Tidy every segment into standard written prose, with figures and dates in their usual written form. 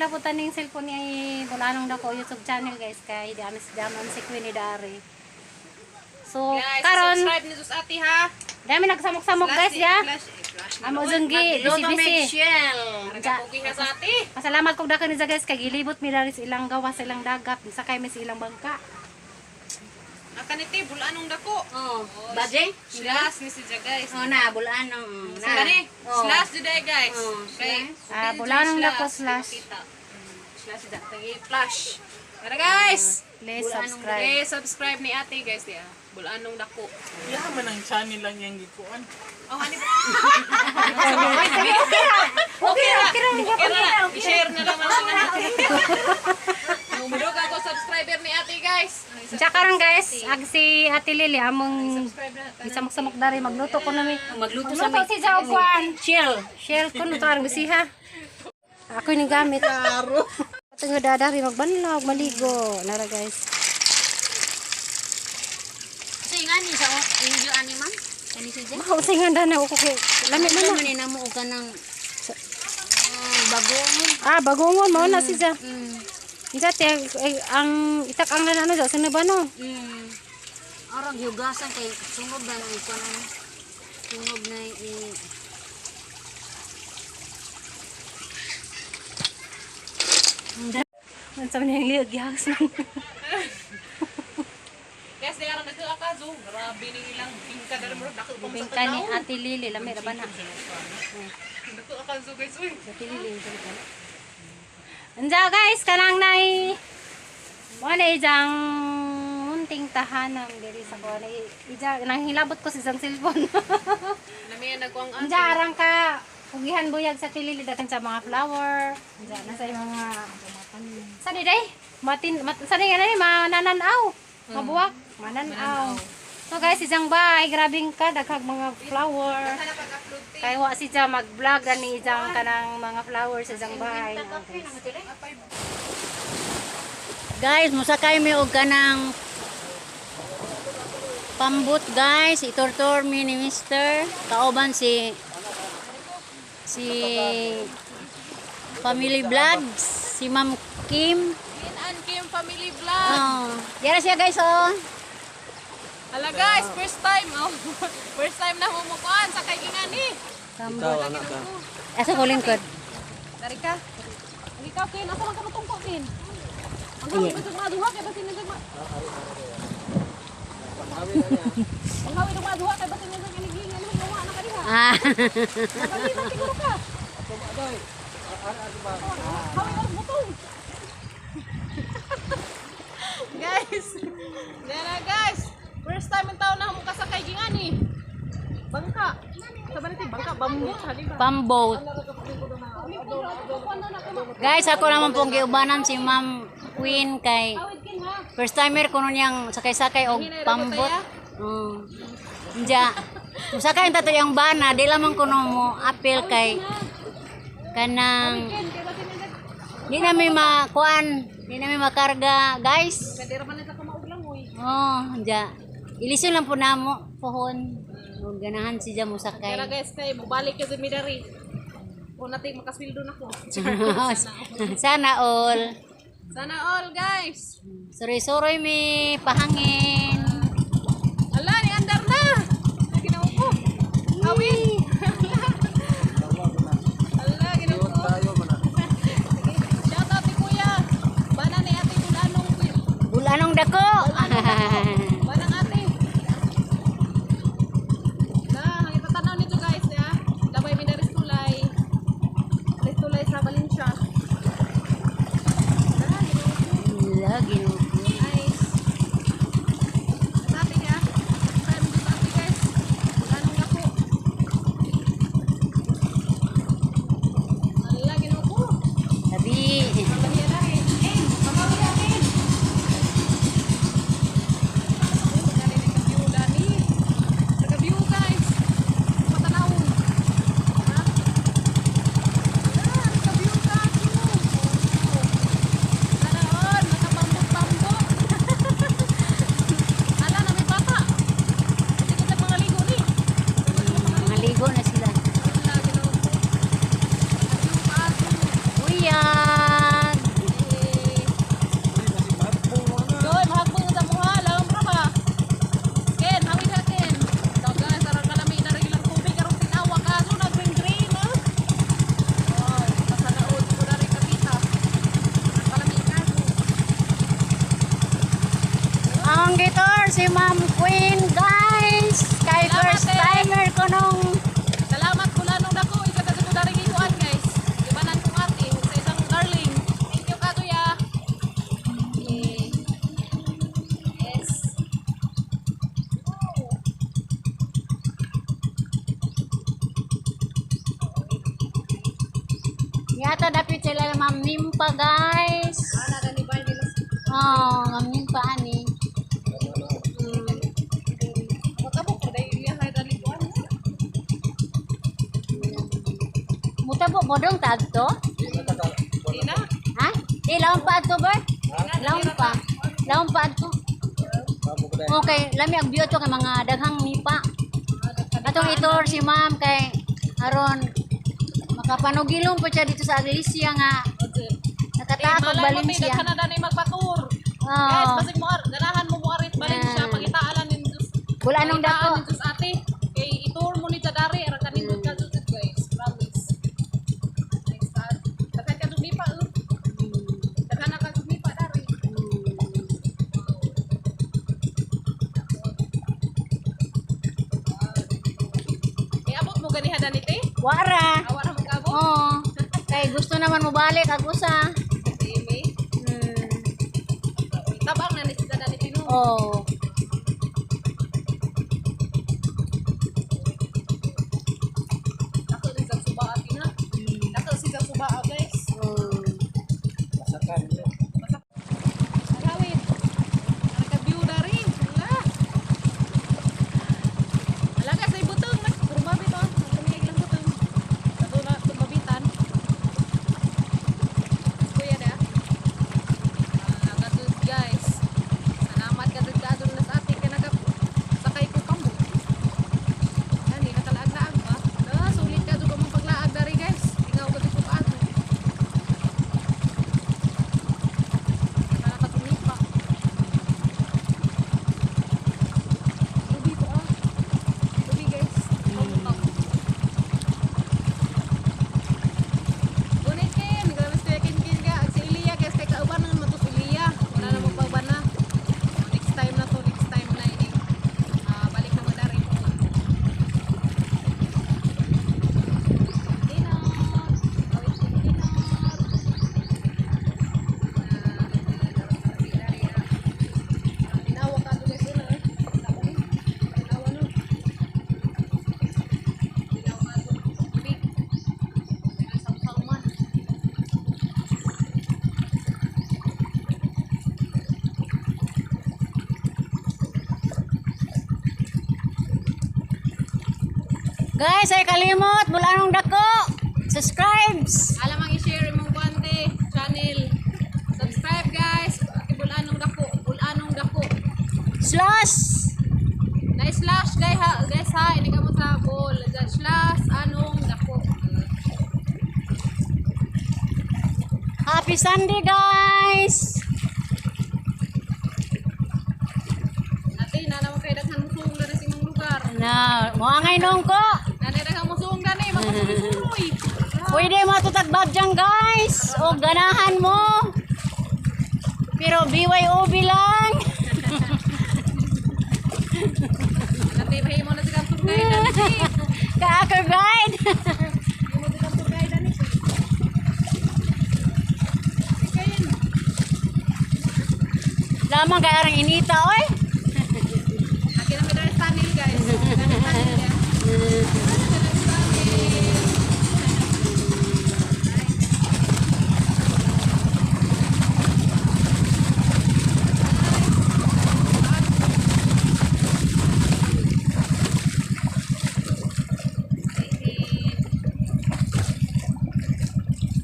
hilabutan ning cellphone ni ay Bulanong Dako YouTube channel, guys, kay di amis daman si Queenie Dari. So Guys, karon subscribe ni Sus Ate ha. dami nagsamok-samok, guys, ya. Flash, eh, flash. Amo junggi busy busy. Shell. Nagapugi ha sa ate. Pasalamat kog dako ni sa guys kay gilibot mi dari sa ilang gawas sa ilang dagat, sakay mi sa ilang bangka. Akaniti, bulanong dako. Oh, bajing? Slash ni si Ja, guys. Oh na, bulanong. Na. Sa gani, Oh. slash today, guys. Oh, Okay. Ah, bulanong dako slash. Slash da. Tagi flash. Tara, guys. Please subscribe. Please subscribe ni ate, guys, ya. Bulanong dako. Iya man ang channel lang yung gikuan. Oh, hani. Okay ra, okay ra. Okay na. I-share na lang man sila. Numudog ako subscriber ni ate, guys. Diya karon, guys, ag si Ate Lily among Subscribe na. gisamok-samok dari magluto ko nami. Magluto sa Magluto si Jao kuan. Shell. Shell ko no tarang bisiha. Ako yung gamit. Klaro. Tungod dadari magbanlog, maligo. Nara, guys. Kasi nga ni sa inyo ani man. Kani si Jen. Mao sa nga dana ko kay lami man Ano na. man ni namo og kanang bagongon. Ah, bagongon mao na si Ja. Isa te eh, ang itak ang ano ja sino ba no? Arang hugasan kay sunob na ang kuan. Sunob na i Unsa man yung liog gihas man. Guys, di aron nagka ka zo. Grabe ning ilang bingka dali mo dako pa mo sa Bingka ni tanaw. Ate Lily lami ra ba na? Dako ka zo, guys. Uy. Ate Lily. Anja, guys, kanang nay mo na ijang munting tahanan diri sa kuan. Ija nang hilabot ko sa isang cellphone. Namiya nagkuang ate. Anja arang ka ugihan buyag sa tilili datan sa mga flower. Anja na sa mga sa ni day? Matin mat, sa ni nga ni manananaw. Mabuwak, mananaw. So guys, isang bay, grabing ka daghag mga flower. Kay wa si Ja mag-vlog ani ijang kanang mga flowers sa isang bahay. Guys, musakay mi og kanang pambot, guys, itortor mi ni Mister kauban si si Family Vlogs, si Ma'am Kim. Lin and Kim Family Vlog. Oh, yara siya, guys, oh. Hala, guys, first time oh. First time na humukuan sa kay gingani. Pambot. Asa ko lingkod? Dari ka. Ang ikaw kin, asa man ka matungko kin? Ang hawi ba sa mga duha kay basin nila ma. Ang hawi ng mga duha kay basin nila iliging ano gawa na kaniha. Ah. Mabali siguro ka. Hawi ng butong. Guys. Dara, guys. First time in taon na humukasakay gingani. Bangka. Sa ba natin bangka bambot ha di ba? Pambot. Guys, ako naman pong giubanan si Ma'am Queen kay first timer ko nun niyang sakay-sakay og pambot. Nja. Musakay ang tato yung bana, di lamang ko mo apel kay kanang di namin makuan, di namin makarga, guys. Kadira man sa kamaog lang oy. Oh, nja. Ilison lang po namo pohon. Og ganahan siya musakay. Kaya guys, kay mobalik ka sa midari. O natin makasweldo na ko. Sana all. Sana all, guys. Suroy-suroy mi pahangin. Ala ni andar na. Ginawa ko. Awin. Ala ginawa ko. Shout out ni Kuya. Bana ni Ate Bulanong. Bulanong dako. Banang ate. Na, ang itatanaw nito, guys, ya. Labay mi daris tulay. Daris tulay sa Valencia. Na, ginawa ko. Lagi no. Nice. Sa ate niya. Sabi ko sa ate, guys. Anong ako? Ala, ginawa ko. Sabi. Mabaliya na rin. Eh, mabaliya rin. Oh, magkari na ka-view, Dani. Nagka-view, guys. Matanawon. Ha? Ah, nagka-view ka. Sana all, nakapambot-pambot. Atong gitor si Ma'am Queen, guys. Kay Salamat, first eh. timer ko nung Salamat bulanong dako. Isa ka sa daring ikuan, guys. Ibanan kong ate sa isang darling. Thank you ka, kuya. Okay. Yes. Yata dapit sila Ma'am Nimpa, guys. Ana gani ba nila? Oh, Ma'am Nimpa ani. Matabo ko dahil iya hay dali kuan. Mutabo mo dong tagto? Di na. Ha? Di laom pa adto ba? Laom pa. Laom pa adto. Okay, lami ang view to kay mga daghang nipa. Atong itor si ma'am kay aron makapanugilong po siya dito sa Iglesia nga nakatakot Valencia. Valencia. Daghan na danay magpatur. Guys, Oh, basig mo ganahan mo moarit Valencia Ah. pangitaalan nin Diyos. Wala nang dako. Pangitaan nin Diyos ate. Kay itour mo ni Jadari ra kanindot ka jud, guys. Promise. Next time. Daghan ka dumipa oh. Daghan na ka dumipa dari. Kay abot mo ganiha dani te? Wara. Awa ra mo kaabot. Oo. Kay gusto naman mo balik ag usa. Ime. Tabang na ni sila dani te no. Oh. Dako ni sa suba ate na. Dako si sa suba guys. Agawin. Nagka-view na rin. Wala. Alaga sa ibutong. Nagkurumabit oh. Tumigig lang butong. Sa na tumabitan. Kuya na. Ah, kadud guys. Salamat kadud kadud na sa atin. Kaya sakay ko kamo. Yan, eh, nakalaag-laag ba? Ah, sulit ka ka mong paglaag dari guys. Ingaw ka ko kaano. Nakakatumipa. Lubi to ah. Lubi guys. Pamutaw. Gunit kin, grabe si Kuya Kin ka. Si Ilya guys, kay kauban na naman to si Ilya. Wala na magpauban na. Next time na to, next time na ini. Ah, balik na mo dari. Dinner. Awit dinner. Tinawa ka doon guys una eh. Tinawa no. Tinawa ka doon. Tubig. Salman. Guys, ay kalimot mula nung dako. Subscribe. Alam ang i-share imong kwante channel. Subscribe guys. Ate Bulanong Dako. Bulanong Dako. Slash. Na slash guys ha, guys ha. Ini ka mo sa bol. Slash anong dako. Happy Sunday, guys. Ate, nanaman kay daghan musong na sa imong lugar. Na, moangay nung ko. Nanay daghan musong na ni, mga suroy. Pwede mo tutagbag dyan, guys. O ganahan mo. Pero BYOB lang. Ate, mahimo na silang tour guide ate. Ka-acre guide. Mahimo silang tour guide ani. Kain. Lamang kay arang inita, oy. Ate na may dahil tunnel guys. Dahil tunnel yan. Dahil tunnel.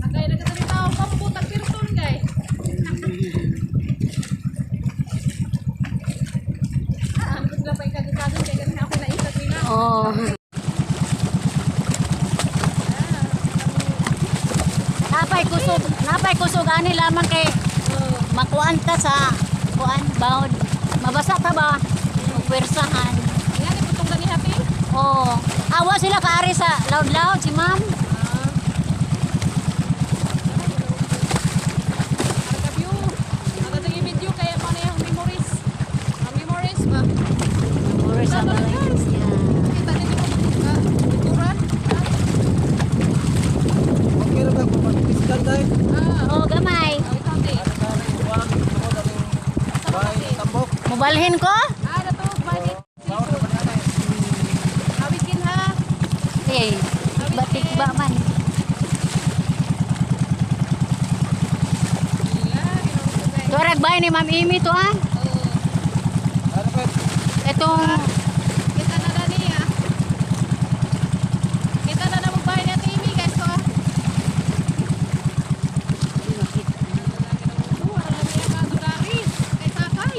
Sakay na ka sa tao, pambutang pirton guys. Ah, ano ko sila pa ikagikagod kaya ganun ako naisag nila. Oh. Napay kusog ani lamang kay makuan ta sa kuan bawd. Mabasa ta ba? O pwersahan. Nga ni putong gani happy. Oh. Awa sila kaari sa loud loud si ma'am. Ah. Arka view. Ang video kaya mo na yung memories. Ang Mubalhin ko? Ah, dato, balik. Awit kin ha. Eh, tikba-tikba man. Wala, ginoo ko guys. Tuarag bahay ni Ma'am Amy to ah. Oo. Itong Kita na na niya. Kita na na magbahay ni Ate Amy guys ko ah. Wala na niya kadurari. Kay sakay.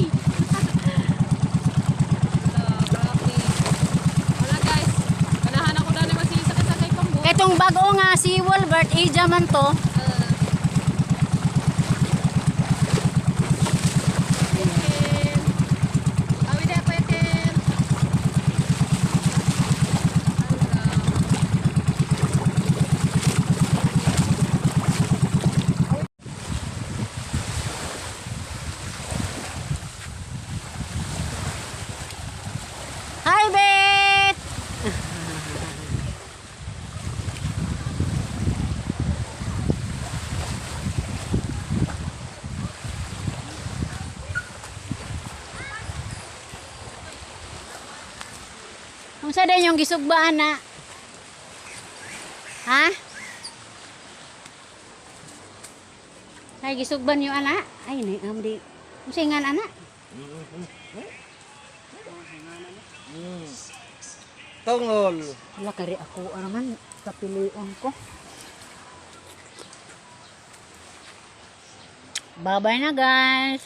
Wala, grabe. Wala guys. Ganahan ako dali masisakay-sakay pambot. itong bago nga si Walbert Asia man to. Ken. Awi na pa Ken. Hi, Bet! Unsa din yung gisugbaan na? Ha? Ay, gisugban yung ana? Ay, ni amdi. Unsa nga ana? Tungol. Wala kari ako araman kapilion ko. Bye-bye na guys.